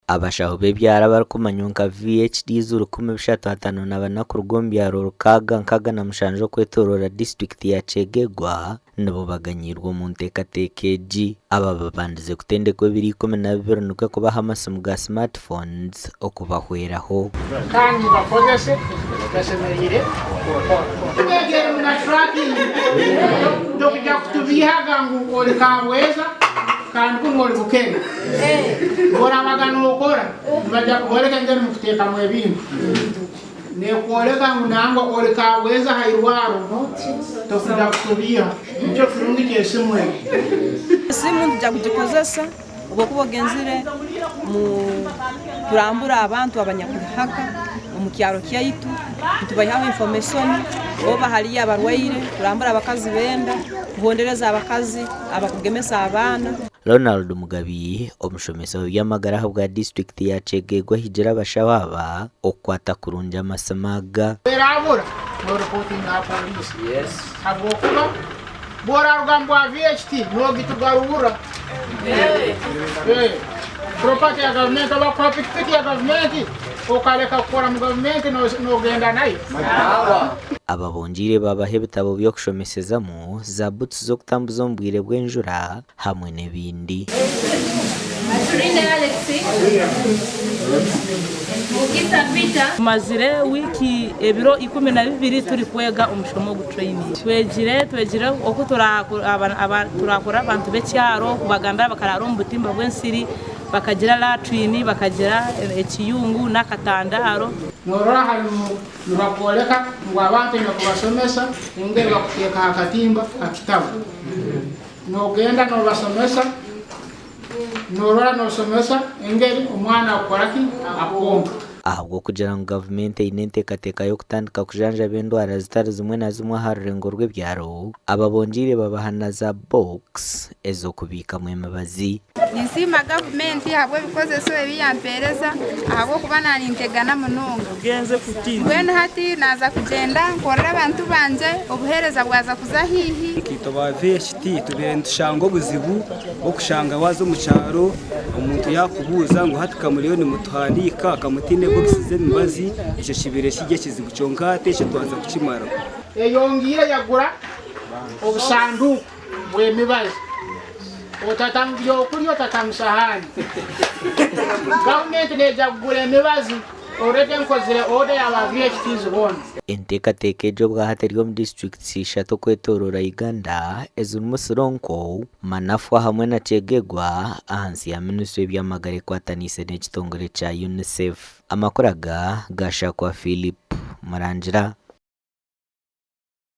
Abashaho b'ebyaro abarikumanywa nka VHDs 3504 kuruga omu byaro 667 okwetoroora disiturikiti ya Kyegegwa nibo baganyiirwe omu nteekateeka egi. Aba babandize kutendekwa ebiro 12 nikwo kubaha amasimu ga smart phones okubahweraho. Kandi mugakozese gasemeriire kukora. Twegere na tracking tokujya kutubiihaga ngu ori Kabweza kandi kunu ori Bukene. Orabaga nokora nibaija kuboleka engeri mukutekamu ebintu. Nekworeka ngu nangwa ori Kabweza aha irwaro tokujya kutubiiha. Nikyo kirungi ky'esimu egi. Esimu nituja kugikozesa obu okuba ogenzire mu kurambura abantu abanyakuli haka omu kyaro kyaitu nitubaihaho infomesoni oba haliyo abarwaire, kurambura abakazi b'enda, kuhondereza abakazi abakugemesa abaana. Ronald Mugabi, omushomesa w'eby'amagara ahabwa disiturikiti ya Kyegegwa ahigire abashaho aba okukwata kurungi amasimu aga. Erabura noreportinga aha police habwokuba bworaruga mu bwa VHT nogitugarurra. Property ya gavumenti oba bakuha pikipiki ya gavumenti okareka kukora mu gavumenti nogenda nayo. Aba bongyeire baabaha ebitabo by'okushomesezamu, za butsu z'okutambuza omu bwire bw'enjura hamwe n'ebindi. Aturinde Alex, Mugisa Peter. Tumazire wiiki ebiro 12 turikwega omushomo ogu training. Twegire twegire oku turakore abantu b'ekyaro kubagambira bakaraara omu butimba bw'ensiri, bakagira latrine, bakagira ekiyungu n'akatandaaro. Norora harimu nibakwoleka ngu abantu oine kubasomesa engeri bakuteeka ha katimba ha kitabu. Nogenda nobasomesa, norora nosomesa engeri omwana akukora ki? Akwonka. Ahabw'okugira ngu gavumenti eine enteekateeka y'okutandika kujanjaba endwara zitari zimwe na zimwe aha rurengo rw'ebyaro, aba bongyeire babaha na za box ez'okubiikamu emibazi. Ninsiima gavumenti ahabw'ebikozeso ebi yampeereza ahabw'okuba naanintegana munonga. Mbwenu hati naaza kugyenda nkorere abantu bangye, obuheereza bwaza kuza haihi. Nkaitwe aba VHT tubaire nitushanga obuzibu bw'okushanga waaza omu kyaro omuntu yaakubuuza ngu hati ka muriyo nimutuhandiika ka mutaine bokisi z'emibazi, ekyo kibaire kiri ekizibu kyonka hati ekyo twaza kukimaraho. Eyongiire yagura obusanduuku bw'emibazi. Otatamu byokurya otatamu sahaani. Gavumenti neija kugura emibazi already nkozire order ya ba VHTs boona. Enteekateeka egi obwahati eri omu disiturikiti ishatu okwetooroora Uganda ezirimu Sironko, Manafwa hamwe na Kyegegwa ahansi ya minisitule y'eby'amagara ekwataniise n'ekitongore kya UNICEF. Amakuru aga gaashakwa Philip Murangira.